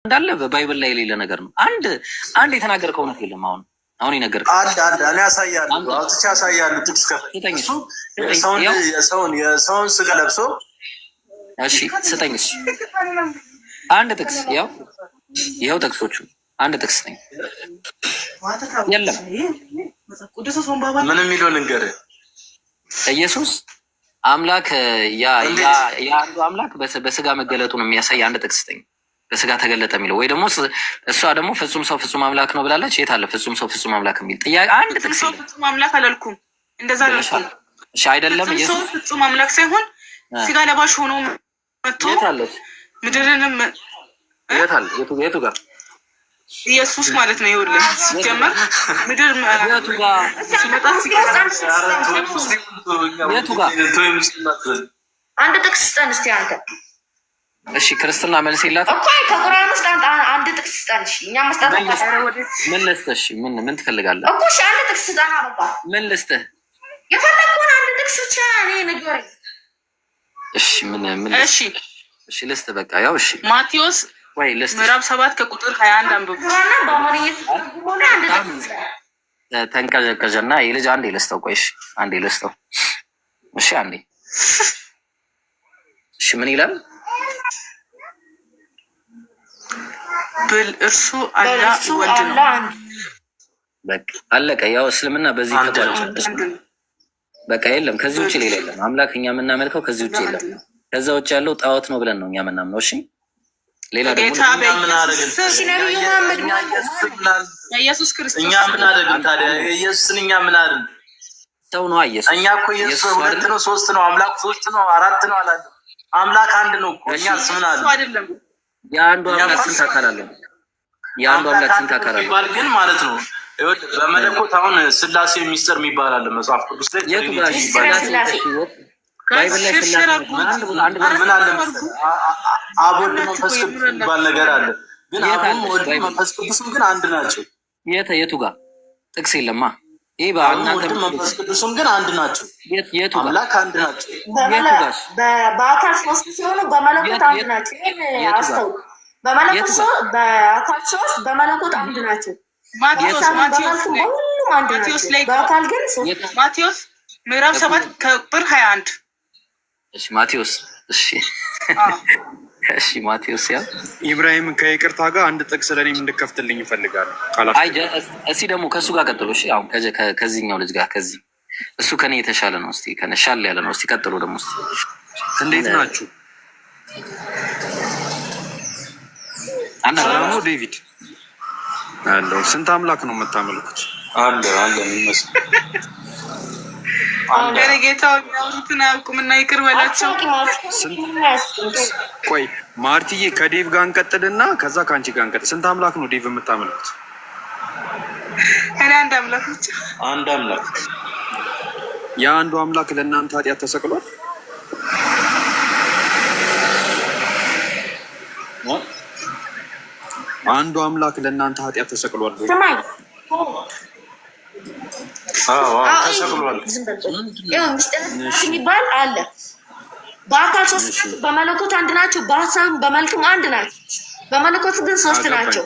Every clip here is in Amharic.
እንዳለ በ Bible ላይ የሌለ ነገር ነው። አንድ የተናገርከው እውነት የለም። አሁን የነገርከው አንድ አንድ እኔ አሳያለሁ፣ አውጥቼ አሳያለሁ። ጥቅስ ከፈለክ እሱ የሰውን ስጋ ለብሶ እሺ ስጠኝ። እሺ አንድ ጥቅስ፣ ያው ይኸው ጥቅሶቹ፣ አንድ ጥቅስ ስጠኝ። የለም። ምን የሚለው ልንገርህ። ኢየሱስ አምላክ የአንዱ አምላክ በስጋ መገለጡን የሚያሳይ አንድ ጥቅስ ስጠኝ። በስጋ ተገለጠ የሚለው ወይ ደግሞ እሷ ደግሞ ፍጹም ሰው ፍጹም አምላክ ነው ብላለች። የት አለ ፍጹም ሰው ፍጹም አምላክ የሚል ጥያቄ? አንድ ጥቅስ ሰው ፍጹም አምላክ አላልኩም፣ እንደዛ አላልኩም። እሺ አይደለም። ፍጹም ሰው ፍጹም አምላክ ሳይሆን ስጋ ለባሽ ሆኖ መጥቶ የት አለ? ምድርንም የት አለ? የቱ ጋር? ኢየሱስ ማለት ነው። ይኸውልህ ሲጀመር ምድር የቱ ጋር? ሲመጣ የቱ ጋር? አንድ ጥቅስ ስጠን እስቲ አንተ። እሺ ክርስትና መልስ የላትም እኮ። ከቁርአን ውስጥ አንድ ጥቅስ ስጠን። እሺ እኛ መስጠት ምን ልስጥህ? እሺ ምን ትፈልጋለህ እኮ? እሺ አንድ ጥቅስ ስጠን። አበባ ምን ልስጥህ? የፈለግከውን አንድ ጥቅስ ብቻ እኔ ንገረኝ። እሺ ምን እሺ እሺ ልስጥህ። በቃ ያው እሺ ማቴዎስ ወይ ልስጥህ። ምዕራፍ 7 ከቁጥር 21 አንብቡ። ቁርአንና በአማርኛ ተተርጉሞ አንድ ጥቅስ ስጠን። ተንቀዠቀዠና ይህ ልጅ አንዴ ልስጠው። ቆይ እሺ አንዴ ልስጠው። እሺ አንዴ፣ እሺ ምን ይላል? ብል እርሱ አላህ በእርሱ ወልድ ነው። አላህ አንድ በቃ አለቀ። ያው እስልምና በዚህ አንድ ነው። ተቋጨ። አንድ ነው። በቃ የለም፣ ከዚህ ውጭ ሌላ የለም። አምላክ እኛ የምናመልከው ከዚህ ውጭ የለም። ከዛ ውጭ ያለው ጣዖት ነው ብለን ነው እኛ የምናምነው። እሺ ሌላ ደግሞ ጌታ እኛ ምን አደረግን? በኢየሱስ እሺ ነቢዩ መሐመድ እኛ ኢየሱስን ምን አልን? በኢየሱስ ክርስቶስ እኛ ምን አደረግን ታዲያ? ኢየሱስን እኛ ምን አደረግን? ሰው ነው ኢየሱስ። እኛ እኮ ኢየሱስ ኢየሱስ ሁለት አይደለም? ነው፣ ሶስት ነው፣ አምላክ ሶስት ነው፣ አራት ነው አላለም። አምላክ አንድ ነው እኮ። እኛስ ምን እሱ አለን? አይደለም። የአንዱ እኛ አምላክ እኮ ስንት አካል አለው? የአንዱ አምላክ አምላክ አንድ ስንት ነው አካል አለው? ሲባል ግን ማለት ነው ይኸውልህ፣ በመለኮት አሁን ስላሴ ሚስጥር የሚባል አለ መጽሐፍ ቅዱስ ላይ፣ የቱ ጋር? Trinity ምስጢረ የሚባል። ስላሴ። Bible ላይ share ስላሴ share አድርጉት። አንድ ቦታ አንድ ቦታ ምን አለ መሰለህ፣ አብ ወልድ መንፈስ ቅዱስ የሚባል ነገር አለ። ግን የት አብም አለች ወልድም Bible? መንፈስ ቅዱስም ግን አንድ ናቸው። የቱ ጋር ጥቅስ የለማ። ይህ አብም በእናንተ ወልድም መንፈስ ቅዱስም ግን አንድ ናቸው። የቱ ጋር? አምላክ አንድ ናቸው። የቱ ጋር? በአካል ሶስት ሲሆኑ በመለኮት አንድ ናቸው። ይህን የቱ ጋር? አስተውል። በመለኮት የቱ ጋር? በአካል ሶስት፣ በመለኮት አንድ ናቸው። ማቴዎስ በሀሳብም ማቴዎስ በመልኩም ላይ በሁሉም አንድ ማቴዎስ ናቸው። ላይ በአካል ግን ሶስት። ማቴዎስ ምዕራፍ 7 ከቁጥር 21። እሺ ማቴዎስ፣ እሺ እሺ ማቴዎስ ያ ኢብራሂም፣ ከይቅርታ ጋር አንድ ጥቅስ ለእኔም እንድከፍትልኝ እፈልጋለሁ። አይ እስቲ ደግሞ ከእሱ ጋር ቀጥሎ። እሺ አሁን ከዚህኛው ልጅ ጋር፣ ከዚህ እሱ ከኔ የተሻለ ነው። እስቲ ከኔ ሻል ያለ ነው። እስቲ ቀጥሎ ደግሞ እስቲ። እንዴት ናችሁ? ሰላም ነው ዴቪድ አለው። ስንት አምላክ ነው የምታመልኩት? አለ አለ የሚመስል ኧረ ጌታ የሚያወሩትን አያውቁም እና ይቅር በላቸው። ቆይ ማርትዬ፣ ከዴቭ ጋር እንቀጥልና ከዛ ከአንቺ ጋር እንቀጥል። ስንት አምላክ ነው ዴቭ የምታመልኩት? እኔ አንድ አምላክ ብቻ። አንድ አምላክ። የአንዱ አምላክ ለእናንተ ኃጢአት ተሰቅሏል። አንዱ አምላክ ለእናንተ ኃጢአት ተሰቅሏል። ስማኝ። ተሰቅሏል። ምስጢረ ሥላሴ የሚባል አለ። በአካል ሶስት ናቸው፣ በመለኮት አንድ ናቸው። በሀሳብም በመልክም አንድ ናቸው። በመለኮት ግን ሶስት ናቸው።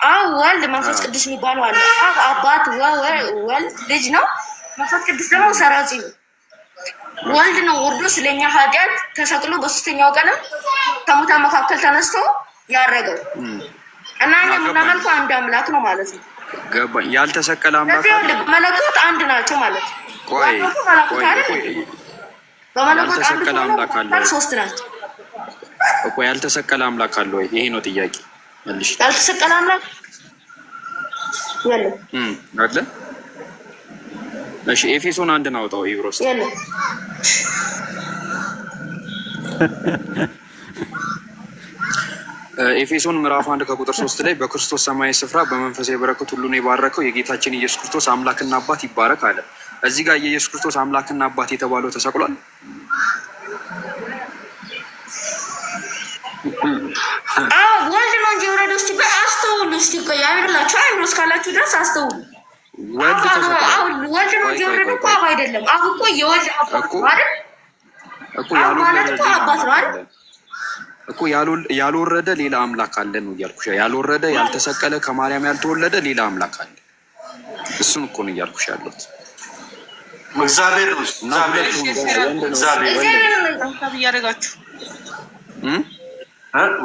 አብ፣ ወልድ፣ መንፈስ ቅዱስ የሚባለው አለ። አብ አባት፣ ወልድ ልጅ ነው። መንፈስ ቅዱስ ደግሞ ሰራጺ ነው። ወልድ ነው ወርዶ ስለኛ ኃጢአት ተሰቅሎ በሶስተኛው ቀንም ከሙታን መካከል ተነስቶ ያረገው እና እኛ የምናመልከው አንድ አምላክ ነው ማለት ነው። ገባኝ። ያልተሰቀለ አምላክ ስለዚህ መለኮት አንድ ናቸው ማለት ነው። ቆይ መለኮት ቆይ አይደል? ቆይ በመለኮት አንድ ያልተሰቀለ ሆኖ አምላክ አለ ወይ? ሶስት ናቸው። እኮ ያልተሰቀለ አምላክ አለ ወይ? ይሄ ነው ጥያቄ። መልሽ። ያልተሰቀለ አምላክ የለም። አለ። እሺ ኤፌሶን 1ን አውጣው ኢብሮስ። የለም። ኤፌሶን ምዕራፍ 1 ከቁጥር 3 ላይ በክርስቶስ ሰማያዊ ስፍራ በመንፈሳዊ በረከት ሁሉን የባረከው የጌታችን ኢየሱስ ክርስቶስ አምላክና አባት ይባረክ አለ። እዚህ ጋር የኢየሱስ ክርስቶስ አምላክና አባት የተባለው ተሰቅሏል። አዎ ወልድ ነው እንጂ የወረደው። እስኪ ቆይ አስተውሉ። እስኪ ቆይ አይደላችሁ አይምሮ እስካላችሁ ድረስ አስተውሉ። ወልድ ተሰቅሏል። ወልድ ነው እንጂ የወረደው እኮ አብ አይደለም። አብ እኮ የወልድ አባት ነው አይደል? እኮ አብ ማለት እኮ አባት ነው አይደል? እኮ ያልወረደ ሌላ አምላክ አለ ነው እያልኩሽ። ያልወረደ፣ ያልተሰቀለ፣ ከማርያም ያልተወለደ ሌላ አምላክ አለ። እሱን እኮ ነው እያልኩሽ ያለሁት። እግዚአብሔር ነው። እና ሁለቱም እግዚአብሔር tap እያደረጋችሁ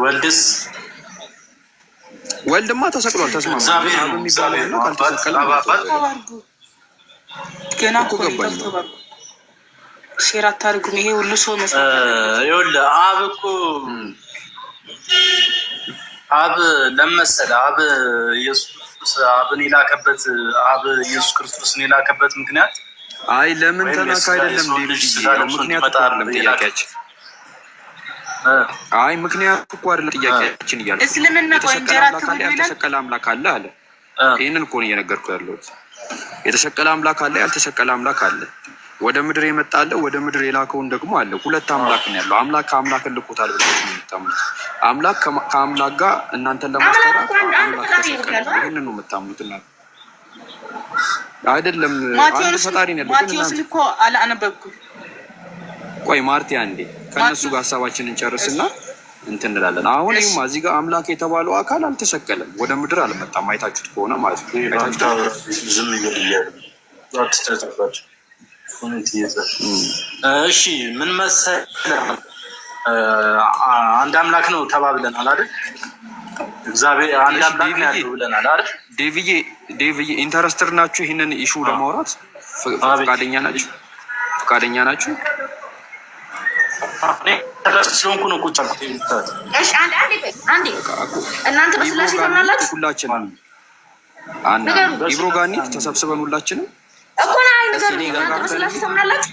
ወልድስ ወልድማ ተሰቅሏል። ተስማማ። እግዚአብሔር አብ ነው። የሚባለው እግዚአብሔር ነው። አምላክ አልተሰቀለም። አብ አባት tap አድርጉ። ገና እኮ እኮ ነው። ገባኝ። tap tap አድርጉ። Share አታርጉም። ይሄ ሁሉ ሰው መስማት አለበት። ይኸውልህ አብ እኮ አብ ለመሰለ አብ ኢየሱስ አብን የላከበት፣ አብ ኢየሱስ ክርስቶስን የላከበት ምክንያት አይ ለምን ወይም ተላከ የስጋ አይደለም የሰው ልጅ ዴቪድዬ፣ ስጋ ያው ለብሶ ምክንያቱ እንዲመጣ እኮ አይደለም የላከ ጥያቄያችን። አይ ምክንያቱ እኮ አይደለም ጥያቄያችን እያልኩ ነው። እስልምና ቆይ የተሰቀለ እንጀራ አምላክ አለ፣ አትብሉ ይላል። ያልተሰቀለ አምላክ አለ አለ። ይህንን እኮ ነው እየነገርኩ ያለሁት። የተሰቀለ አምላክ አለ፣ ያልተሰቀለ አምላክ አለ። ወደ ምድር የመጣ አለ፣ ወደ ምድር የላከውን ደግሞ አለ። ሁለት አምላክ ነው ያለው። አምላክ ከአምላክ ልኮታል ብላችሁ ነው የምታምኑት። አምላክ ከአምላክ ጋር እናንተን አምላክ ለማስታረቅ እኮ አንድ አንድ አምላክ ፈጣሪ ነው ተሰቀለ። ያለው አይደል? ይህንን ነው የምታምኑት እናንተ። አይደለም አንድ ማቴዎስን ፈጣሪ ነው ያለው። ግን ማቴዎስን እናንተ እኮ አላነበብኩም። ቆይ ማርቲ አንዴ ከእነሱ ማቴዎስ ጋር ሀሳባችንን ጨርስና እንትን እንላለን። አሁን እሺ ይማ እዚህ ጋር አምላክ የተባለው አካል አልተሰቀለም፣ ወደ ምድር አልመጣም። አይታችሁት ከሆነ ማለት ነው። አይታችሁታል። ዝም ይበል እያሉ አትጨቃጨቃቸው። Comment እየጻፈ እሺ፣ ምን መሰለህ፣ አንድ አምላክ ነው ተባብለናል አይደል? እግዚአብሔር አንድ እሺ አምላክ ነው ዴቪዬ ያለው ብለናል አይደል? ዴቪዬ ዴቪዬ interested ናችሁ ይህንን issue ለማውራት አቤት። ፈቃደኛ ናችሁ? ፈቃደኛ ናችሁ? እኔ interested ስለሆንኩ ነው ቁጭ አልኩት። እሺ አንድ አንዴ ቆይ አንዴ፣ በቃ እኮ እናንተ ኢብሮ በስላሴ ጋር እንሂድ ታምናላችሁ? ሁላችንም። አና ንገሩ ኢብሮ ጋር እንሂድ ተሰብስበን ሁላችንም እኮ ና፣ አይ እስኪ ንገሩ። እኔ ጋር እናንተ ተረጋግተን በስላሴ እንሂድ። ታምናላችሁ?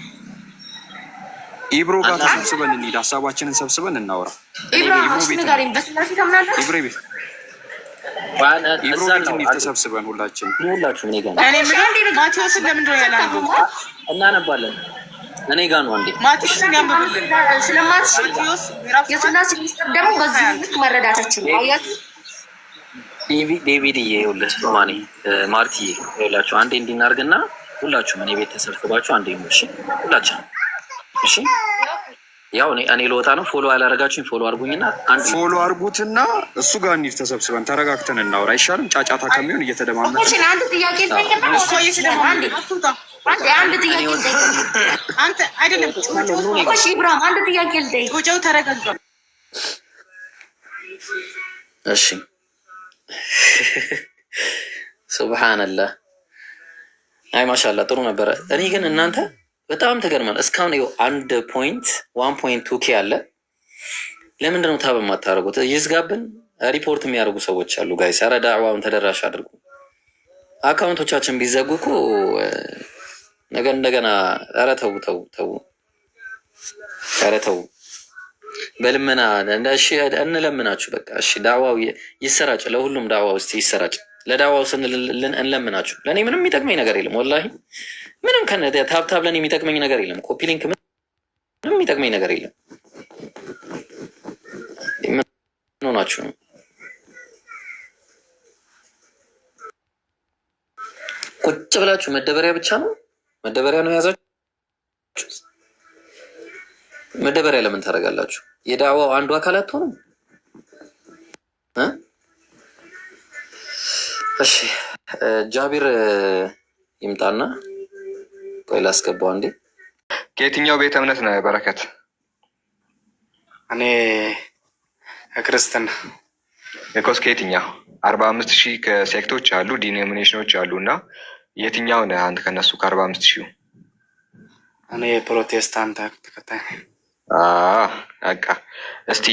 ኢብሮ ጋር አና ተሰብስበን እንሂድ። ሀሳባችንን ሰብስበን እናውራ። እኔ ኢብራ ቤት ኢብሮ እሺ ቤት ንገረኝ፣ እንሂድ። በስላሴ ታምናላችሁ? ኢብሮ ቤት ኢብሮ እዛ ቤት ነው እንሂድ አንዴ ተሰብስበን ሁላችን። ሁላችሁም እኔ ጋር ነው እኔ እሺ የምለው አንዴ ንገረኝ። ማቴዎስን ለምንድን ነው ያላነበብኩት? እናነባለን። እኔ ጋር ነው አንዴ። እሺ ማቴዎስን ያንብብልን። ስለማትችል ማቴዎስ ምዕራፍ 7 የስላሴ ሚስጥር ደግሞ ቁጥር በዚህ 21 ልክ መረዳታችን ነው። አያችሁ። ዴቪድዬ ይኸውልህ ማኔ ማርቲዬ ይኸውላችሁ አንዴ እንዲናርግና ሁላችሁም እኔ ቤት ተሰብስባችሁ አንዴ ነው። እሺ ሁላችንም እሺ። ያው እኔ ልወጣ ነው። Follow ያላረጋችሁኝ follow አድርጉኝና አንድ Follow አድርጉትና እሱ ጋር እንሂድ ተሰብስበን ተረጋግተን እናውራ አይሻልም? ጫጫታ ከሚሆን እየተደማመጥን እሺ አንድ ጥያቄ ልጠይቅና እኮ መውጣት ትችላለህ። እየተደማመጥን አንዴ አትውጣ። አንዴ አንድ እኔ ጥያቄ ወጣ ልጠይቅ። አንተ አይደለም ጩጮ፣ ኑ እኔ ጋር እሺ ኢብራሂም አንድ ጥያቄ ልጠይቅ። ጩጮው ተረጋጋ። እሺ። ሱብሃነላህ። አይ ማሻአላህ ጥሩ ነበረ። እኔ ግን እናንተ በጣም ተገርመን እስካሁን ይኸው 1.1.2 K አለ። ለምንድን ነው tap የማታደርጉት? ይዝጋብን። ሪፖርት የሚያደርጉ ሰዎች አሉ። Guys፣ ኧረ ዳዕዋውን ተደራሽ አድርጉ። Account ኦቻችን ቢዘጉ እኮ ነገ እንደገና። ኧረ ተው ተው ተው፣ ኧረ ተው። በልመና እሺ እንለምናችሁ። በቃ እሺ፣ ዳዕዋው ይሰራጭ፣ ለሁሉም ዳዕዋው እስቲ ይሰራጭ። ለዳዕዋው ስንል እንለምናችሁ። ለእኔ ምንም የሚጠቅመኝ ነገር የለም ወላሂ፣ ምንም tap tap ለእኔ የሚጠቅመኝ ነገር የለም። Copy link ምንም የሚጠቅመኝ ነገር የለም። ምን ሆናችሁ ነው? ቁጭ ብላችሁ መደበሪያ ብቻ ነው፣ መደበሪያ ነው የያዛችሁት። መደበሪያ ለምን ታደርጋላችሁ? የዳዕዋው አንዱ አካል አትሆኑም? እ? እሺ ጃቢር ይምጣና ቆይ ላስገባው አንዴ። ከየትኛው ቤተ እምነት ነው በረከት? እኔ ከክርስትና። Because ከየትኛው 45,000 ከ sect ኦች አሉ፣ denomination ኦች አሉ፣ እና የትኛው ነህ አንተ ከነሱ ከ45,000ው? እኔ የፕሮቴስታንት ተከታይ ነኝ። በቃ እስቲ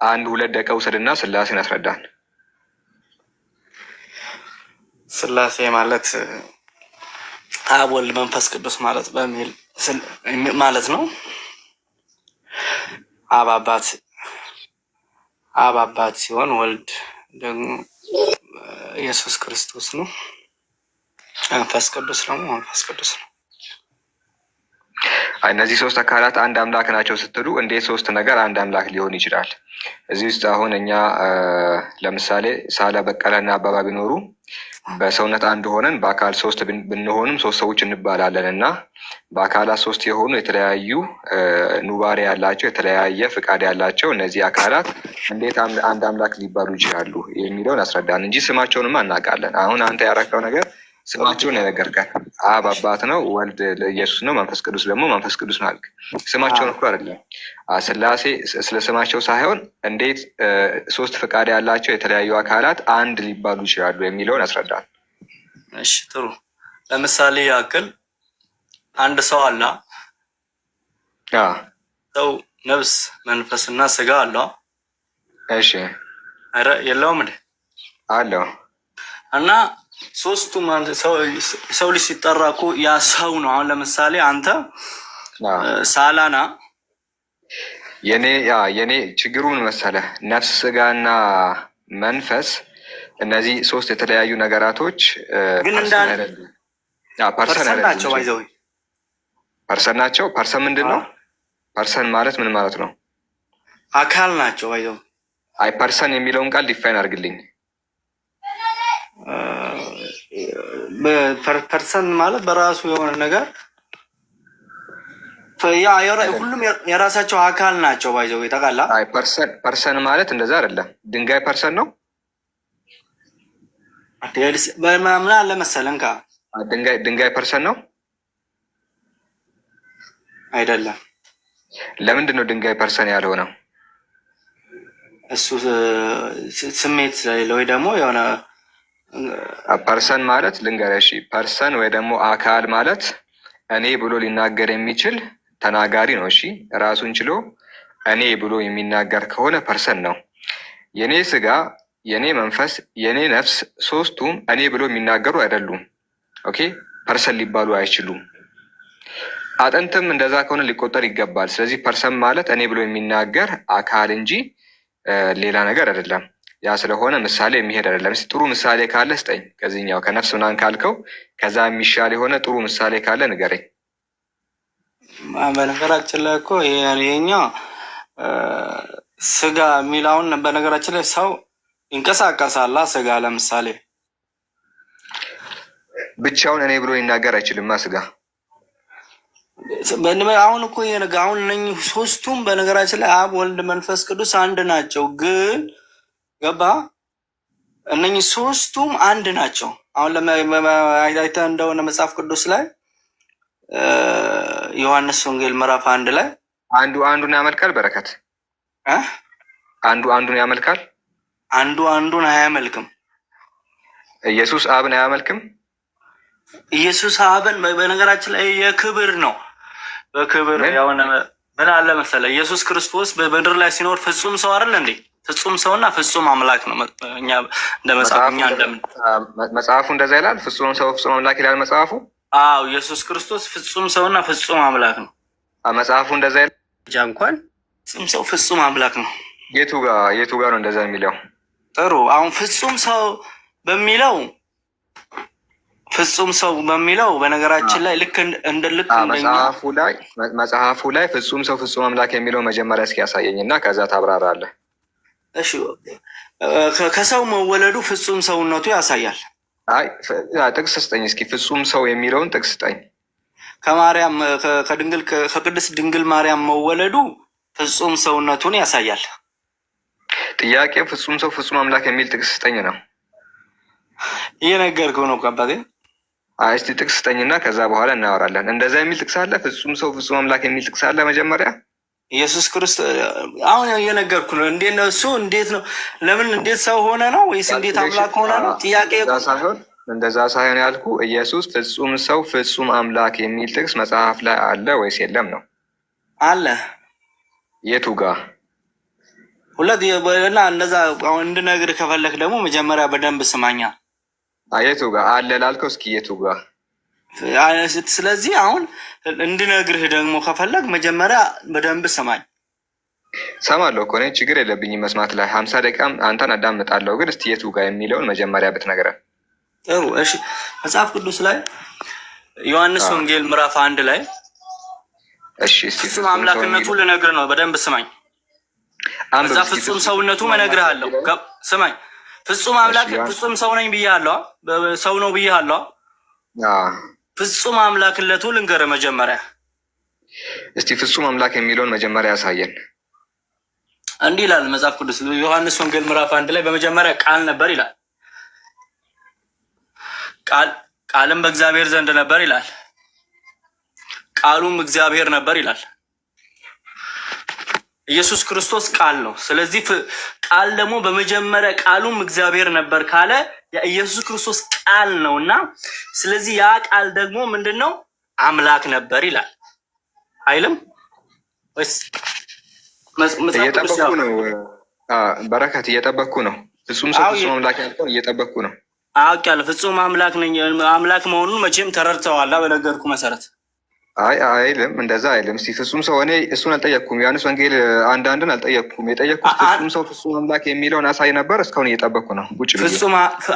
አንድ ሁለት ደቂቃ ውሰድና ስላሴን አስረዳን። ስላሴ ማለት አብ፣ ወልድ፣ መንፈስ ቅዱስ ማለት በሚል ማለት ነው። አብ አባት ሲሆን ወልድ ደግሞ ኢየሱስ ክርስቶስ ነው። መንፈስ ቅዱስ ደግሞ መንፈስ ቅዱስ ነው። እነዚህ ሶስት አካላት አንድ አምላክ ናቸው ስትሉ እንዴት ሶስት ነገር አንድ አምላክ ሊሆን ይችላል? እዚህ ውስጥ አሁን እኛ ለምሳሌ ሳላ፣ በቀለና አባባ ቢኖሩ በሰውነት አንድ ሆነን በአካል ሶስት ብንሆንም ሶስት ሰዎች እንባላለን እና በአካላት ሶስት የሆኑ የተለያዩ ኑባሬ ያላቸው የተለያየ ፍቃድ ያላቸው እነዚህ አካላት እንዴት አንድ አምላክ ሊባሉ ይችላሉ የሚለውን አስረዳን እንጂ ስማቸውንማ እናውቃለን። አሁን አንተ ያረከው ነገር ስማቸውን የነገርከን አብ አባት ነው፣ ወልድ ኢየሱስ ነው፣ መንፈስ ቅዱስ ደግሞ መንፈስ ቅዱስ ነው አልክ። ስማቸውን እኮ አይደለም ስላሴ ስለ ስማቸው ሳይሆን እንዴት ሶስት ፈቃድ ያላቸው የተለያዩ አካላት አንድ ሊባሉ ይችላሉ የሚለውን ያስረዳል። እሺ ጥሩ። ለምሳሌ ያክል አንድ ሰው አለ። ሰው ነፍስ፣ መንፈስና ስጋ አለው። እሺ ኧረ የለውም እንዴ? አለው። እና ሶስቱም ሰው ልጅ ሲጠራ እኮ ያ ሰው ነው። አሁን ለምሳሌ አንተ ሳላና የኔ ችግሩ ምን መሰለህ? ነፍስ ስጋና መንፈስ እነዚህ ሶስት የተለያዩ ነገራቶች ግን person ናቸው። person ናቸው። person ምንድን ነው? person ማለት ምን ማለት ነው? አካል ናቸው። by the way አይ person የሚለውን ቃል define አድርግልኝ። person ማለት በራሱ የሆነ ነገር ሁሉም የራሳቸው አካል ናቸው። by the way ታውቃለህ። person ማለት እንደዛ አይደለም። ድንጋይ person ነው። ምን አለ መሰለህ እንካ ድንጋይ person ነው አይደለም። ለምንድን ነው ድንጋይ person ያልሆነው? እሱ ስሜት ስለሌለ ወይ ደግሞ የሆነ person ማለት ልንገርህ፣ እሺ person ወይ ደግሞ አካል ማለት እኔ ብሎ ሊናገር የሚችል ተናጋሪ ነው። እሺ ራሱን ችሎ እኔ ብሎ የሚናገር ከሆነ person ነው። የኔ ስጋ፣ የኔ መንፈስ፣ የኔ ነፍስ ሶስቱም እኔ ብሎ የሚናገሩ አይደሉም። Okay person ሊባሉ አይችሉም። አጥንትም እንደዛ ከሆነ ሊቆጠር ይገባል። ስለዚህ person ማለት እኔ ብሎ የሚናገር አካል እንጂ ሌላ ነገር አይደለም። ያ ስለሆነ ምሳሌ የሚሄድ አይደለም። እስኪ ጥሩ ምሳሌ ካለ ስጠኝ። ከዚህኛው ከነፍስ ምናምን ካልከው ከዛ የሚሻል የሆነ ጥሩ ምሳሌ ካለ ንገረኝ። በነገራችን ላይ እኮ ይሄኛው ስጋ የሚለውን በነገራችን ላይ ሰው ይንቀሳቀሳላ። ስጋ ለምሳሌ ብቻውን እኔ ብሎ ሊናገር አይችልማ ስጋ። አሁን እኮ አሁን እነኝህ ሶስቱም በነገራችን ላይ አብ፣ ወልድ፣ መንፈስ ቅዱስ አንድ ናቸው። ግን ገባ እነኝህ ሶስቱም አንድ ናቸው። አሁን አይተህ እንደሆነ መጽሐፍ ቅዱስ ላይ ዮሐንስ ወንጌል ምዕራፍ 1 ላይ አንዱ አንዱን ያመልካል። በረከት አንዱ አንዱን ያመልካል። አንዱ አንዱን አያመልክም። ኢየሱስ አብን አያመልክም። ኢየሱስ አብን በነገራችን ላይ የክብር ነው። በክብር የሆነ ምን አለ መሰለህ ኢየሱስ ክርስቶስ በምድር ላይ ሲኖር ፍጹም ሰው አይደል እንዴ? ፍጹም ሰውና ፍጹም አምላክ ነው። እኛ እንደ መጽሐፍ እኛ እንደምን መጽሐፉ እንደዛ ይላል። ፍጹም ሰው ፍጹም አምላክ ይላል መጽሐፉ። አዎ ኢየሱስ ክርስቶስ ፍጹም ሰውና ፍጹም አምላክ ነው። መጽሐፉ እንደዛ ይላል። እንኳን ፍጹም ሰው ፍጹም አምላክ ነው። የቱ ጋ ነው እንደዛ የሚለው? ጥሩ አሁን ፍጹም ሰው በሚለው ፍጹም ሰው በሚለው በነገራችን ላይ ልክ እንደ ልክ መጽሐፉ ላይ ፍጹም ሰው ፍጹም አምላክ የሚለው መጀመሪያ እስኪ ያሳየኝ እና ከዛ ታብራራለህ። እሺ ከሰው መወለዱ ፍጹም ሰውነቱ ያሳያል። አይ ጥቅስ ስጠኝ እስኪ ፍጹም ሰው የሚለውን ጥቅስ ስጠኝ። ከማርያም ከድንግል ከቅድስት ድንግል ማርያም መወለዱ ፍጹም ሰውነቱን ያሳያል። ጥያቄው ፍጹም ሰው ፍጹም አምላክ የሚል ጥቅስ ስጠኝ ነው። እየነገርኩህ ነው አባቴ። አይ እስቲ ጥቅስ ስጠኝና ከዛ በኋላ እናወራለን። እንደዛ የሚል ጥቅስ አለ? ፍጹም ሰው ፍጹም አምላክ የሚል ጥቅስ አለ? መጀመሪያ ኢየሱስ ክርስቶስ አሁን እየነገርኩህ ነው። እንዴት ነው እሱ? እንዴት ነው? ለምን እንዴት ሰው ሆነ ነው ወይስ እንዴት አምላክ ሆነ ነው ጥያቄ? ሳይሆን እንደዛ ሳይሆን ያልኩ ኢየሱስ ፍጹም ሰው ፍጹም አምላክ የሚል ጥቅስ መጽሐፍ ላይ አለ ወይስ የለም ነው? አለ። የቱ ጋ? ሁለት እና እንደዛ አሁን እንድነግርህ ከፈለክ ደግሞ መጀመሪያ በደንብ ስማኛ። የቱ ጋ አለ ላልከው እስኪ የቱ ጋ? ስለዚህ አሁን እንድነግርህ ደግሞ ከፈለግ መጀመሪያ በደንብ ስማኝ። ሰማለሁ እኮ እኔ ችግር የለብኝም መስማት ላይ 50 ደቂቃም አንተን አዳምጣለሁ። ግን እስቲ የቱ ጋ የሚለውን መጀመሪያ ብትነግረን ጥሩ። እሺ መጽሐፍ ቅዱስ ላይ ዮሐንስ ወንጌል ምዕራፍ 1 ላይ እሺ፣ ፍጹም አምላክነቱ ልነግርህ ነው። በደንብ ስማኝ። እዛ ፍጹም ሰውነቱ እነግርሃለሁ። ስማኝ፣ ፍጹም አምላክ ፍጹም ሰው ነኝ ብዬሃለሁ። ሰው ነው ብዬሃለሁ። ፍጹም አምላክነቱ ልንገርህ መጀመሪያ። እስቲ ፍጹም አምላክ የሚለውን መጀመሪያ ያሳየን። እንዲህ ይላል መጽሐፍ ቅዱስ ዮሐንስ ወንጌል ምዕራፍ 1 ላይ በመጀመሪያ ቃል ነበር ይላል። ቃልም በእግዚአብሔር ዘንድ ነበር ይላል። ቃሉም እግዚአብሔር ነበር ይላል። ኢየሱስ ክርስቶስ ቃል ነው። ስለዚህ ቃል ደግሞ በመጀመሪያ ቃሉም እግዚአብሔር ነበር ካለ ኢየሱስ ክርስቶስ ቃል ነው እና ስለዚህ ያ ቃል ደግሞ ምንድን ነው? አምላክ ነበር ይላል አይልም ወይስ? እየጠበኩ ነው በረከት፣ እየጠበኩ ነው። ፍጹም ሰው ፍጹም አምላክ ያልከውን እየጠበኩ ነው። አውቄያለሁ። ፍጹም አምላክ ነኝ። አምላክ መሆኑን መቼም ተረድተዋላ በነገርኩ መሰረት። አይ አይልም፣ እንደዛ አይልም። እስኪ ፍጹም ሰው እኔ እሱን አልጠየቅኩም። ዮሐንስ ወንጌል 1:1ን አልጠየቅኩም። የጠየቅኩት ፍጹም ሰው ፍጹም አምላክ የሚለውን አሳይ ነበር። እስካሁን እየጠበቅኩ ነው። ቁጭ ብዬ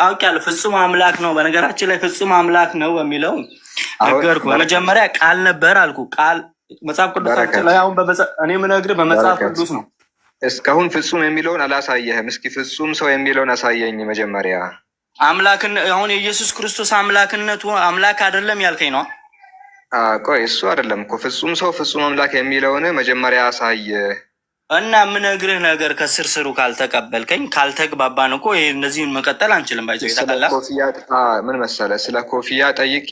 አውቄያለሁ። ፍጹም አምላክ ነው። በነገራችን ላይ ፍጹም አምላክ ነው በሚለው ነገርኩ። በመጀመሪያ ቃል ነበር አልኩ። ቃል መጽሐፍ ቅዱስ ላይ አሁን እኔ የምነግርህ በመጽሐፍ ቅዱስ ነው። እስካሁን ፍጹም የሚለውን አላሳየህም። እስኪ ፍጹም ሰው የሚለውን አሳየኝ መጀመሪያ። አምላክን አሁን የኢየሱስ ክርስቶስ አምላክነቱ አምላክ አይደለም ያልከኝ ነው። ቆይ እሱ አይደለም እኮ ፍጹም ሰው ፍጹም አምላክ የሚለውን መጀመሪያ አሳይ። እና የምነግርህ ነገር ከስር ስሩ ካልተቀበልከኝ ካልተግባባን እኮ እነዚህን መቀጠል አንችልም። ባይዘ ምን መሰለህ፣ ስለ ኮፍያ ጠይቄ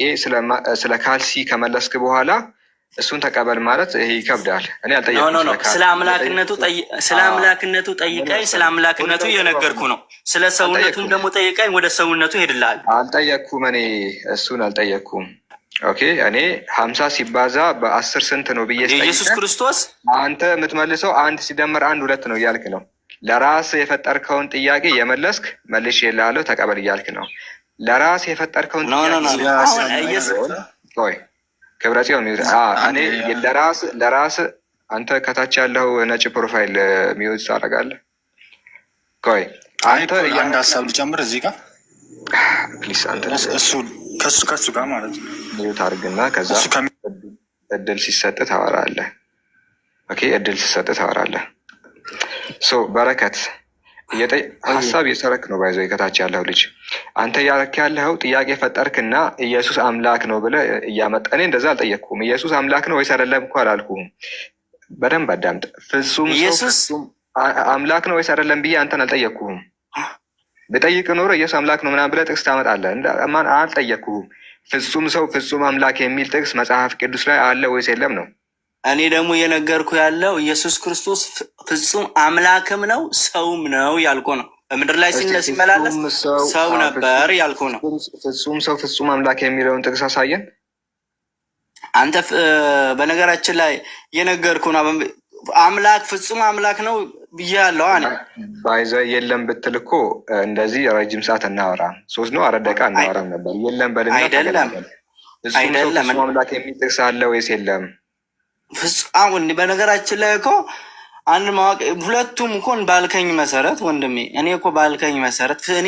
ስለ ካልሲ ከመለስክ በኋላ እሱን ተቀበል ማለት ይሄ ይከብዳል። እኔ አልጠየኩም። ስለ አምላክነቱ ጠይቀኝ፣ ስለ አምላክነቱ እየነገርኩ ነው። ስለ ሰውነቱም ደግሞ ጠይቀኝ፣ ወደ ሰውነቱ ሄድልሃል። አልጠየቅኩም፣ እኔ እሱን አልጠየቅኩም። Okay እኔ 50 ሲባዛ በ10 ስንት ነው ብዬ ኢየሱስ ክርስቶስ አንተ የምትመልሰው አንድ ሲደመር አንድ ሁለት ነው እያልክ ነው። ለራስ የፈጠርከውን ጥያቄ የመለስክ መልሽ የላለሁ ተቀበል እያልክ ነው። ለራስ የፈጠርከውን ጥያቄ ክብረ ጽዮን እኔ ለራስ አንተ ከታች ያለው ነጭ profile mute ታደርጋለህ። ቆይ አንተ አንድ ሀሳብ ልጨምር እዚህ ጋር please። አንተ እሱ ከሱ ጋር ማለት ነው mute አድርግና ከዛ እድል ሲሰጥ ታወራለህ። Okay እድል ሲሰጥ ታወራለህ። So በረከት ሀሳብ እየሰረክ ነው። ባይዘ ከታች ያለው ልጅ አንተ እያረክ ያለኸው ጥያቄ ፈጠርክና ኢየሱስ አምላክ ነው ብለህ እያመጣ እኔ እንደዛ አልጠየቅኩም። ኢየሱስ አምላክ ነው ወይስ አይደለም እኮ አላልኩህም። በደንብ አዳምጥ። ፍጹም ሰው አምላክ ነው ወይስ አይደለም ብዬ አንተን አልጠየቅኩህም። ብጠይቅ ኖሮ ኢየሱስ አምላክ ነው ምናምን ብለህ ጥቅስ ታመጣለህ። ማን አልጠየቅኩህም። ፍጹም ሰው ፍጹም አምላክ የሚል ጥቅስ መጽሐፍ ቅዱስ ላይ አለ ወይስ የለም ነው። እኔ ደግሞ እየነገርኩ ያለው ኢየሱስ ክርስቶስ ፍጹም አምላክም ነው ሰውም ነው ያልኩ ነው። በምድር ላይ ሲመላለስ ሰው ነበር ያልኩ ነው። ፍጹም ሰው ፍጹም አምላክ የሚለውን ጥቅስ አሳየን። አንተ በነገራችን ላይ እየነገርኩ ነው። አምላክ ፍጹም አምላክ ነው ብያለሁ። እኔ ባይዘ የለም ብትል እኮ እንደዚህ ረጅም ሰዓት እናወራም፣ 3 ነው 4 ደቂቃ እናወራም ነበር። የለም በልና አይደለም፣ ፍጹም ሰው ፍጹም አምላክ የሚል ጥቅስ አለ ወይስ የለም? አሁን በነገራችን ላይ እኮ አንድ ማወቅ ሁለቱም እኮ ባልከኝ መሰረት ወንድሜ፣ እኔ እኮ ባልከኝ መሰረት እኔ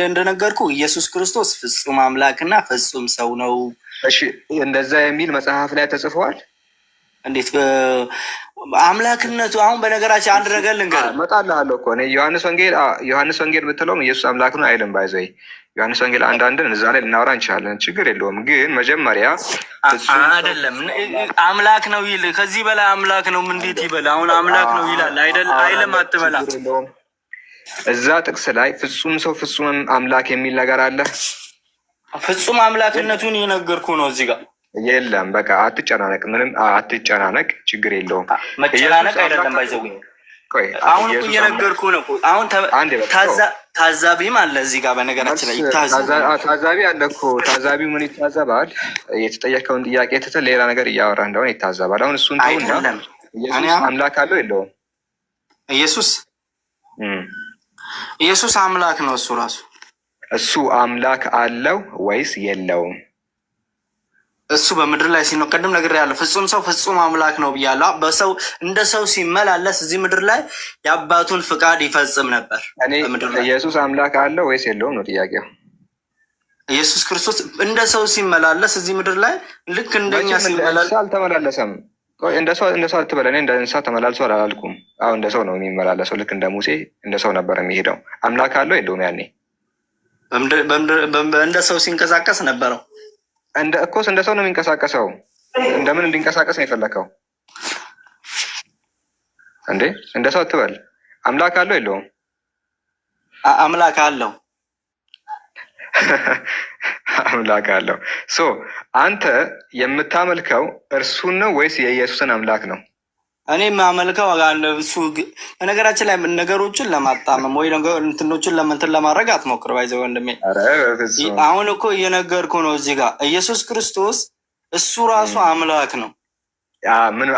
እንደነገርኩ ኢየሱስ ክርስቶስ ፍጹም አምላክና ፍጹም ሰው ነው። እሺ እንደዛ የሚል መጽሐፍ ላይ ተጽፏል። እንዴት አምላክነቱ? አሁን በነገራችን አንድ ነገር ልንገርህ፣ እመጣልሃለሁ እኮ እኔ ዮሐንስ ወንጌል ዮሐንስ ወንጌል ብትለውም ኢየሱስ አምላክ ነው አይልም። ባይዘይ ዮሐንስ ወንጌል 1:1ን እዛ ላይ ልናወራ እንችላለን፣ ችግር የለውም። ግን መጀመሪያ አይደለም አምላክ ነው ይል፣ ከዚህ በላይ አምላክ ነው እንዴት ይበል? አሁን አምላክ ነው ይላል አይደል? አይልም፣ አትበላ። እዛ ጥቅስ ላይ ፍጹም ሰው ፍጹም አምላክ የሚል ነገር አለ። ፍጹም አምላክነቱን የነገርኩህ ነው እዚህ ጋር የለም። በቃ አትጨናነቅ፣ ምንም አትጨናነቅ፣ ችግር የለውም። መጨናነቅ አይደለም ባይዘው አሁን እኮ እየነገርኩህ ነው። አሁን ታዛቢም አለ እዚህ ጋር በነገራችን ላይ ታዛቢ አለ እኮ። ታዛቢው ምን ይታዘባል? የተጠየቀውን ጥያቄ ትተህ ሌላ ነገር እያወራ እንደሆነ ይታዘባል። አሁን እሱን ተውና ኢየሱስ አምላክ አለው የለውም? ኢየሱስ ኢየሱስ አምላክ ነው። እሱ ራሱ እሱ አምላክ አለው ወይስ የለውም? እሱ በምድር ላይ ሲኖር ቅድም ነግሬሃለሁ፣ ፍጹም ሰው ፍጹም አምላክ ነው ብያለሁ። በሰው እንደ ሰው ሲመላለስ እዚህ ምድር ላይ የአባቱን ፍቃድ ይፈጽም ነበር። ኢየሱስ አምላክ አለው ወይስ የለውም ነው ጥያቄው። ኢየሱስ ክርስቶስ እንደ ሰው ሲመላለስ እዚህ ምድር ላይ ልክ እንደኛ ሲመላለስ አልተመላለሰም። እንደ ሰው አትበል። እኔ እንደ እንስሳ ተመላልሷል አላልኩም። አሁን እንደ ሰው ነው የሚመላለሰው። ልክ እንደ ሙሴ እንደ ሰው ነበር የሚሄደው። አምላክ አለው የለውም? ያኔ እንደ ሰው ሲንቀሳቀስ ነበረው። እንደ እኮስ እንደ ሰው ነው የሚንቀሳቀሰው። እንደምን እንዲንቀሳቀስ ነው የፈለከው እንዴ? እንደ ሰው አትበል። አምላክ አለው የለውም? አምላክ አለው። አምላክ አለው። So አንተ የምታመልከው እርሱን ነው ወይስ የኢየሱስን አምላክ ነው? እኔ የማመልከው እሱ። በነገራችን ላይ ነገሮችን ለማጣመም ወይ እንትኖችን ለምንትን ለማድረግ አትሞክር። By the way ወንድሜ፣ አሁን እኮ እየነገርኩ ነው። እዚህ ጋር ኢየሱስ ክርስቶስ እሱ ራሱ አምላክ ነው። ምን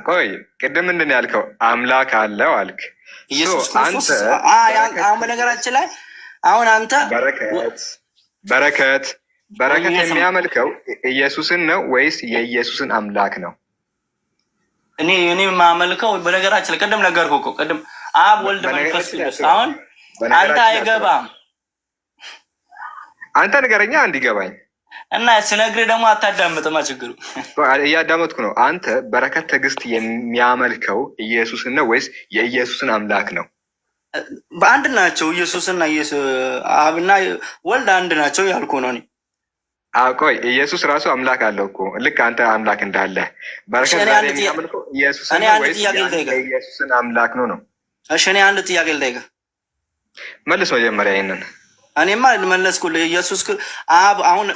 ቆይ፣ ቅድም ምንድን ያልከው? አምላክ አለው አልክ። ኢየሱስ ክርስቶስ አሁን በነገራችን ላይ አሁን አንተ በረከት በረከት በረከት የሚያመልከው ኢየሱስን ነው ወይስ የኢየሱስን አምላክ ነው? እኔ የማመልከው በነገራችን ላይ ቅድም ነገርኩህ እኮ ቅድም አብ ወልድ መንፈስ ቅዱስ። አሁን አንተ አይገባም። አንተ ንገረኛ እንዲገባኝ። እና ስነግርህ ደግሞ አታዳምጥማ። ችግሩ እያዳመጥኩ ነው። አንተ በረከት ትዕግስት የሚያመልከው ኢየሱስን ነው ወይስ የኢየሱስን አምላክ ነው? በአንድ ናቸው። ኢየሱስና አብና ወልድ አንድ ናቸው ያልኩ ነው እኔ። ቆይ ኢየሱስ ራሱ አምላክ አለው እኮ፣ ልክ አንተ አምላክ እንዳለ። በረከት ዛሬ የሚያመልከው ኢየሱስን ነው ወይስ የኢየሱስን አምላክ ነው ነው? እሺ እኔ አንድ ጥያቄ ልጠይቅህ። መልስ መጀመሪያ ይሄንን። እኔማ መለስኩልህ። ኢየሱስ አብ አሁን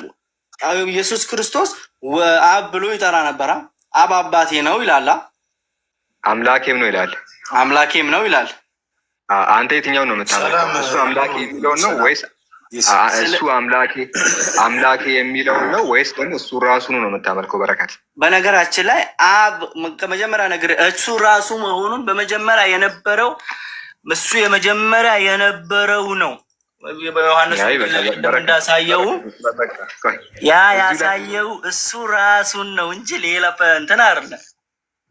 ኢየሱስ ክርስቶስ አብ ብሎ ይጠራ ነበራ። አብ አባቴ ነው ይላል። አምላኬም ነው ይላል። አምላኬም ነው ይላል። አንተ የትኛውን ነው የምታመልከው? እሱ አምላኬ የሚለውን ነው ወይስ እሱ አምላኬ አምላኬ የሚለውን ነው ወይስ ደግሞ እሱ ራሱን ነው የምታመልከው? በረከት በነገራችን ላይ አብ ከመጀመሪያ ነገር እሱ ራሱ መሆኑን በመጀመሪያ የነበረው እሱ የመጀመሪያ የነበረው ነው። በዮሐንስ እንዳሳየው ያ ያሳየው እሱ ራሱን ነው እንጂ ሌላ እንትን አይደለም።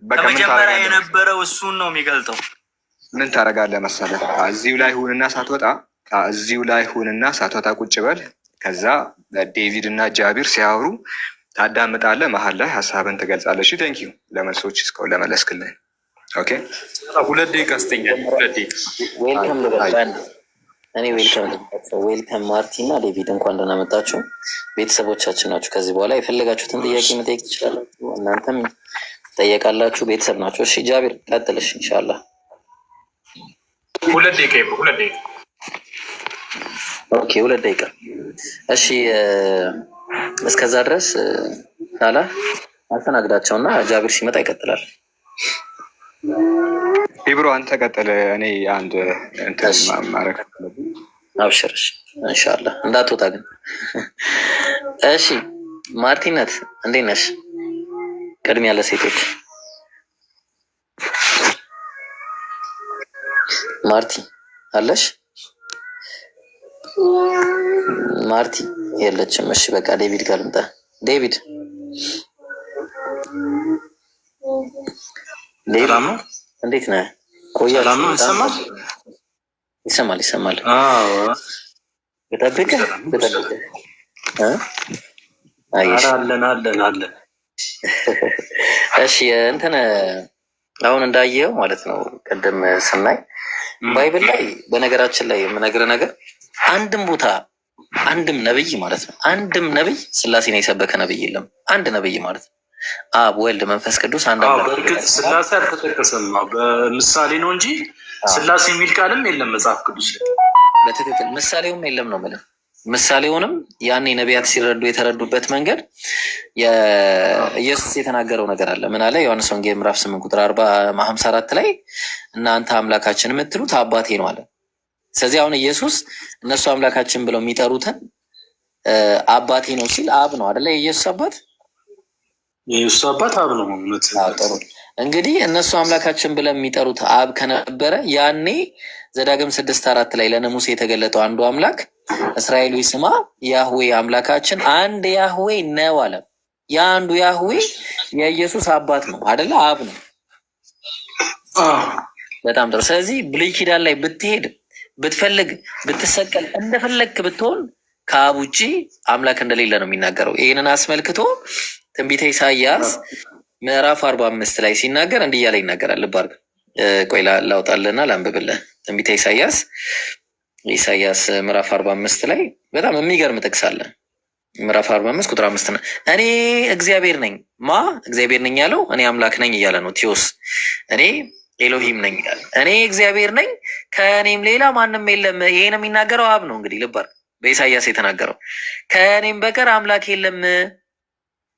ከመጀመሪያ የነበረው እሱን ነው የሚገልጠው። ምን ታደርጋለህ መሰለህ? እዚሁ ላይ ሁንና ሳትወጣ፣ እዚሁ ላይ ሁንና ሳትወጣ ቁጭ በል። ከዛ ዴቪድ እና ጃቢር ሲያወሩ ታዳምጣለህ። መሀል ላይ ሀሳብን ትገልጻለህ። እሺ፣ thank you ለመልሶች እስካሁን ለመለስክልን። Okay። 2 ደቂቃ ስጠኛል። 2 ደቂቃ። Welcome ልበል። እኔ welcome ልበላቸው። Welcome ማርቲ እና ዴቪድ፣ እንኳን ደህና መጣችሁ። ቤተሰቦቻችን ናችሁ። ከዚህ በኋላ የፈለጋችሁትን ጥያቄ መጠየቅ ትችላላችሁ። እናንተም ትጠየቃላችሁ። ቤተሰብ ናቸው። እሺ ጃቢር ቀጥልሽ ኢንሻላህ። 2 ደቂቃ፣ 2 ደቂቃ። Okay፣ 2 ደቂቃ። እሺ፣ እስከዛ ድረስ ሳላ አስተናግዳቸው እና ጃቢር ሲመጣ ይቀጥላል። ኢብሮ አንተ ቀጥል። እኔ አንድ እንትን ማድረግ አብሽር። እሺ ኢንሻላህ እንዳትወጣ ግን። እሺ ማርቲነት እንዴት ነሽ? ቅድሚያ ለሴቶች። ማርቲ አለሽ? ማርቲ የለችም። እሺ በቃ ዴቪድ ጋር ልምጣ። ዴቪድ፣ እንዴት ነህ? ቆያችሁ። ይሰማል ይሰማል። ብጠብቅህ ብጠብቅህ አለን አለን አለን። እሺ እንትን አሁን እንዳየኸው ማለት ነው፣ ቅድም ስናይ Bible ላይ፣ በነገራችን ላይ የምነግርህ ነገር አንድም ቦታ አንድም ነብይ ማለት ነው፣ አንድም ነብይ ስላሴን የሰበከ ነብይ የለም። አንድ ነብይ ማለት ነው። አብ ወልድ መንፈስ ቅዱስ አንድ አምላክ። በእርግጥ ስላሴ አልተጠቀሰም፣ በምሳሌ ነው እንጂ ስላሴ የሚል ቃልም የለም መጽሐፍ ቅዱስ ላይ። በትክክል ምሳሌውም የለም ነው የምልህ። ምሳሌውንም ያኔ ነቢያት ሲረዱ የተረዱበት መንገድ ኢየሱስ የተናገረው ነገር አለ። ምን አለ? ዮሐንስ ወንጌል ምዕራፍ 8 ቁጥር 54 ላይ እናንተ አምላካችን የምትሉት አባቴ ነው አለ። ስለዚህ አሁን ኢየሱስ እነሱ አምላካችን ብለው የሚጠሩትን አባቴ ነው ሲል አብ ነው አደለ? የኢየሱስ አባት የኢየሱስ አባት አብ ነው። ጥሩ፣ እንግዲህ እነሱ አምላካችን ብለው የሚጠሩት አብ ከነበረ ያኔ ዘዳግም 6:4 ላይ ለነሙሴ የተገለጠው አንዱ አምላክ እስራኤል ስማ ያህዌ አምላካችን አንድ ያህዌ ነው አለ። ያ አንዱ ያህዌ የኢየሱስ አባት ነው አደለ? አብ ነው። በጣም ጥሩ። ስለዚህ ብሉይ ኪዳን ላይ ብትሄድ፣ ብትፈልግ፣ ብትሰቀል፣ እንደፈለግክ ብትሆን ከአብ ውጭ አምላክ እንደሌለ ነው የሚናገረው። ይህንን አስመልክቶ ትንቢተ ኢሳይያስ ምዕራፍ 45 ላይ ሲናገር እንዲህ እያለ ይናገራል። ልብ አድርግ። ቆይ ላውጣልህና ላንብብልህ። ትንቢተ ኢሳያስ፣ ኢሳያስ ምዕራፍ 45 ላይ በጣም የሚገርም ጥቅስ አለ። ምዕራፍ 45 ቁጥር 5 ነው። እኔ እግዚአብሔር ነኝ። ማ እግዚአብሔር ነኝ ያለው? እኔ አምላክ ነኝ እያለ ነው። ቴዎስ፣ እኔ ኤሎሂም ነኝ ይላል። እኔ እግዚአብሔር ነኝ፣ ከእኔም ሌላ ማንም የለም። ይሄን የሚናገረው አብ ነው። እንግዲህ ልበር በኢሳያስ የተናገረው ከእኔም በቀር አምላክ የለም፣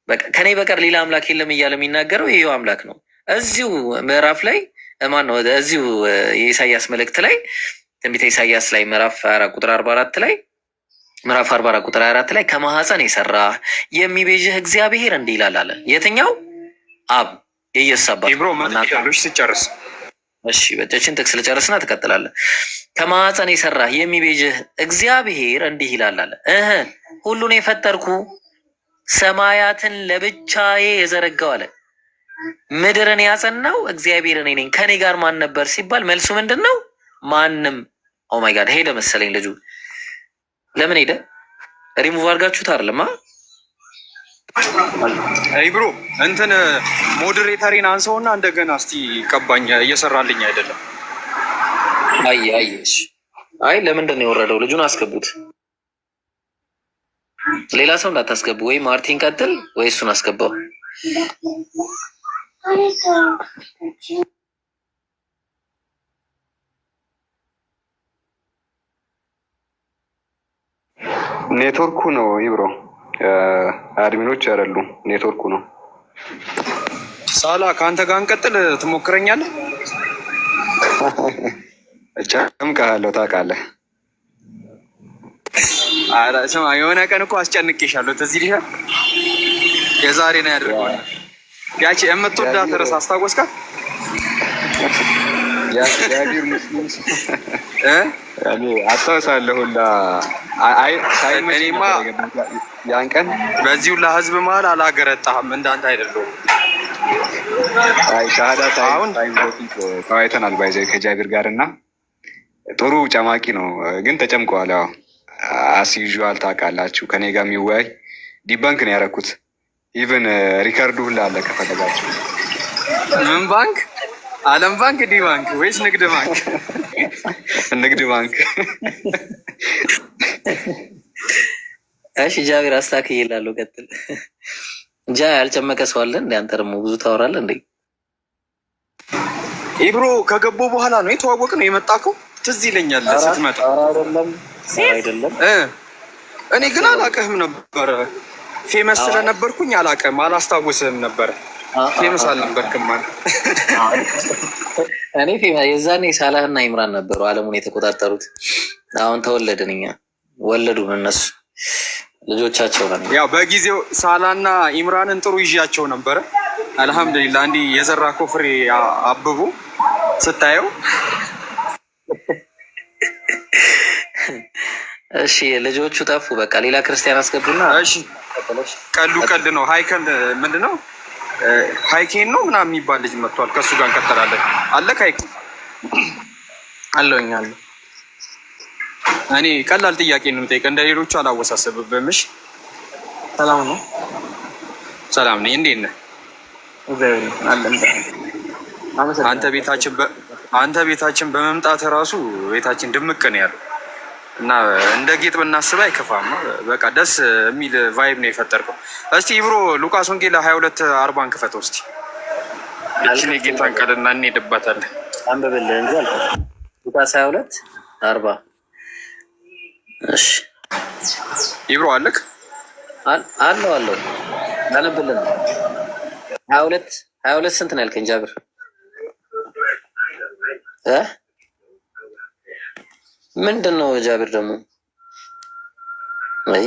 በቃ ከእኔ በቀር ሌላ አምላክ የለም እያለ የሚናገረው ይሄው አምላክ ነው። እዚሁ ምዕራፍ ላይ ማን ነው? እዚሁ የኢሳያስ መልእክት ላይ፣ ትንቢተ ኢሳያስ ላይ ምዕራፍ 4 ቁጥር 44 ላይ፣ ምዕራፍ 44 ቁጥር 24 ላይ ከማህፀን የሰራ የሚቤዥህ እግዚአብሔር እንዲህ ይላል አለ። የትኛው አብ? የኢየሱስ አባት። ኢብሮ መጥቻለሁ ስጨርስ። እሺ፣ በጨችን ጥቅስ ልጨርስና ትቀጥላለህ። ከማህፀን የሰራህ የሚቤዥህ እግዚአብሔር እንዲህ ይላል አለ፣ እህ ሁሉን የፈጠርኩ፣ ሰማያትን ለብቻዬ የዘረጋው አለ፣ ምድርን ያጸናው እግዚአብሔር እኔ ነኝ። ከኔ ጋር ማን ነበር ሲባል መልሱ ምንድን ነው? ማንም። Oh my God፣ ሄደ መሰለኝ ልጁ። ለምን ሄደ? ሪሙቭ አድርጋችሁት አይደለም? ኢብሮ፣ እንትን moderator ኤን አንሰውና እንደገና እስቲ ቀባኝ፣ እየሰራልኝ አይደለም። አይ አይ፣ እሺ። አይ፣ ለምንድን ነው የወረደው? ልጁን አስገቡት። ሌላ ሰው እንዳታስገቡ። ወይ ማርቲን ቀጥል፣ ወይ እሱን አስገባው። ኔትወርኩ ነው ኢብሮ፣ admin ኦች አይደሉም፣ ኔትወርኩ ነው። ሳላ፣ ከአንተ ጋር እንቀጥል፣ ትሞክረኛለህ? ጨምቀሃለሁ፣ ታውቃለህ። ኧረ ስማ፣ የሆነ ቀን እኮ አስጨንቄሻለሁ፣ ትዝ ይልሻል? የዛሬ ነው ያደርገዋል። ያቺ የምትወዳት ርዕስ አስታወስካት? የአቢር ሙስሊም እኔ አስታውሳለሁ ሁላ ሳይመች እኔማ ያን ቀን። በዚህ ሁላ ህዝብ መሀል አላገረጣህም፣ እንዳንተ አይደለሁም። አይ፣ ሻሃዳ ሳይዝ በፊት ተወያይተናል by the way ከጃቢር ጋር እና ጥሩ ጨማቂ ነው፣ ግን ተጨምቀዋል። ያው as usual ታውቃላችሁ፣ ከኔ ጋር የሚወያይ debunk ነው ያደረኩት። Even record ኡ ሁላ አለ ከፈለጋችሁ። ምን ባንክ? ዓለም ባንክ፣ ዲ ባንክ ወይስ ንግድ ባንክ? ንግድ ባንክ። እሺ ጃቢር፣ አስታክዬ እላለሁ። ቀጥል። ጃ፣ ያልጨመቀ ሰው አለ እንዴ? አንተ ደግሞ ብዙ ታወራለህ እንዴ? ኢብሮ፣ ከገቡ በኋላ ነው የተዋወቅ ነው የመጣከው። ትዝ ይለኛል ስትመጣ። ኧረ አይደለም፣ ኧረ አይደለም። እኔ ግን አላውቅህም ነበረ። Famous ስለነበርኩኝ አላውቅህም፣ አላስታውስህም ነበረ። Famous አልነበርክም ማለት። እኔ የዛኔ ሳላህና ኢምራን ነበሩ አለሙን የተቆጣጠሩት። አሁን ተወለድን እኛ፣ ወለዱን እነሱ፣ ልጆቻቸው ነን። ያው በጊዜው ሳላና ኢምራንን ጥሩ ይዣቸው ነበረ። አልሐምዱሊላ፣ እንዲህ የዘራ ኮፍሬ አብቦ ስታየው። እሺ፣ ልጆቹ ጠፉ። በቃ ሌላ ክርስቲያን አስገቡና። እሺ፣ ቀሉ ቀልድ ነው። ሃይከል ምንድን ነው? ሃይኬን ነው ምናምን የሚባል ልጅ መጥቷል። ከእሱ ጋር እንቀጥላለን። አለ ሃይኬን? አለሁኝ፣ አለሁ። እኔ ቀላል ጥያቄ ነው የምጠይቀህ፣ እንደ ሌሎቹ አላወሳሰብብህም። እሺ? ሰላም ነው። ሰላም ነኝ። እንዴት ነህ? እግዚአብሔር ይመስገን አለን። አንተ ቤታችን በመምጣት ራሱ ቤታችን ድምቅ ነው ያለው እና እንደ ጌጥ ብናስብ አይከፋም። በቃ ደስ የሚል vibe ነው የፈጠርከው። እስቲ ኢብሮ፣ ሉቃስ ወንጌል 22:40ን ክፈተው እስቲ። እችን የጌታን ቃልና እንሄድባታለን። አንብብልህ እንጂ አልኩህ። ሉቃስ 22:40። እሺ። ኢብሮ፣ አለክ? አለው አለው፣ ላነብልህ ነው። 22 22 ስንት ነው ያልከኝ ጃብር? ምንድን ነው ጃብር ደግሞ? አይ።